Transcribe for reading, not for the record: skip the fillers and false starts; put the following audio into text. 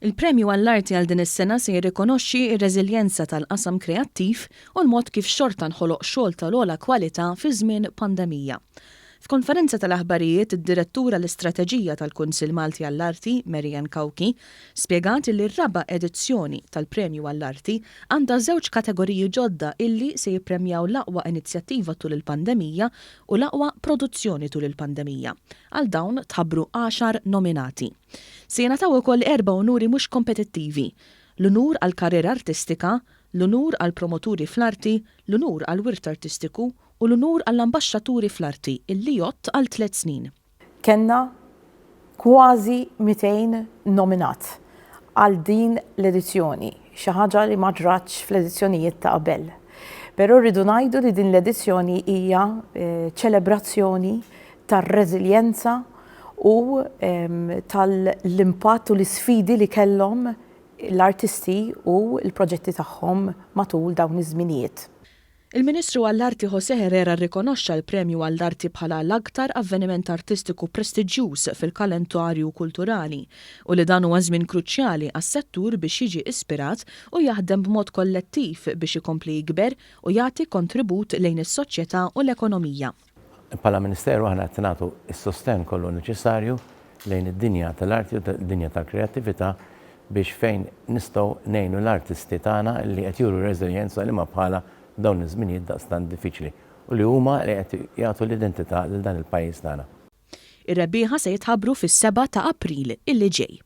Il-Premju għall-Arti għal din is-sena se jirrikonoxxi r-reżiljenza tal-qasam kreattiv u l-mod kif xorta nħoloq xogħol tal-ogħla kwalità fi żmien pandemija. F'konferenza tal-aħbarijiet, id-Direttur għall-Istrateġija tal-Kunsill Malti għall-Arti, Mary Ann Cauchi, spjegat illi r-raba' edizzjoni tal-Premju għall-Arti għandha żewġ kategoriji ġodda illi se jippremjaw l-aqwa inizjattiva tul il-pandemija u l-aqwa produzzjoni tul il-pandemija. Għal dawn tħabbru għaxar nominati. Se jingħataw ukoll erba' unuri mhux kompetittivi, l-Unur għall-Karriera Artistika, l-Unur għall-Promoturi fl-Arti, l-Unur għall-Wirt Artistiku u l-Unur għall-Ambaxxaturi fl-Arti illi jgħodd għal tliet snin. Kellna kważi 200 nominat għal din l-edizzjoni, xi ħaġa li ma ġratx fl-edizzjonijiet ta' qabel. Però rridu ngħidu li din l-edizzjoni hija ċelebrazzjoni tar-reżiljenza u tal-impatt u l-isfidi li kellhom l-artisti u l-proġetti tagħhom matul dawn iż-żminijiet. Il-Ministru għall-Arti José Herrera rrikonoxxa l-Premju għall-Arti bħala l-aktar avveniment artistiku prestiġjuż fil-kalendarju kulturali u li dan huwa żmien kruċjali għas-settur biex jiġi ispirat u jaħdem b'mod kollettiv biex ikompli jikber u jagħti kontribut lejn is-soċjetà u l-ekonomija. Bħala Ministeru aħna qed nagħtu s-sostenn kollu neċessarju lejn id-dinja tal-arti u d-dinja tal-kreattività biex fejn nistgħu ngħinu l-artisti tagħna li qed juru reżiljenza li ma bħalha f'dawn iż-żminijiet daqstant diffiċli u li huma li qed jagħtu l-identità lil dan il-pajjiż tagħna. Ir-rebbieħa se jitħabbru fis-7 ta' April illi ġej.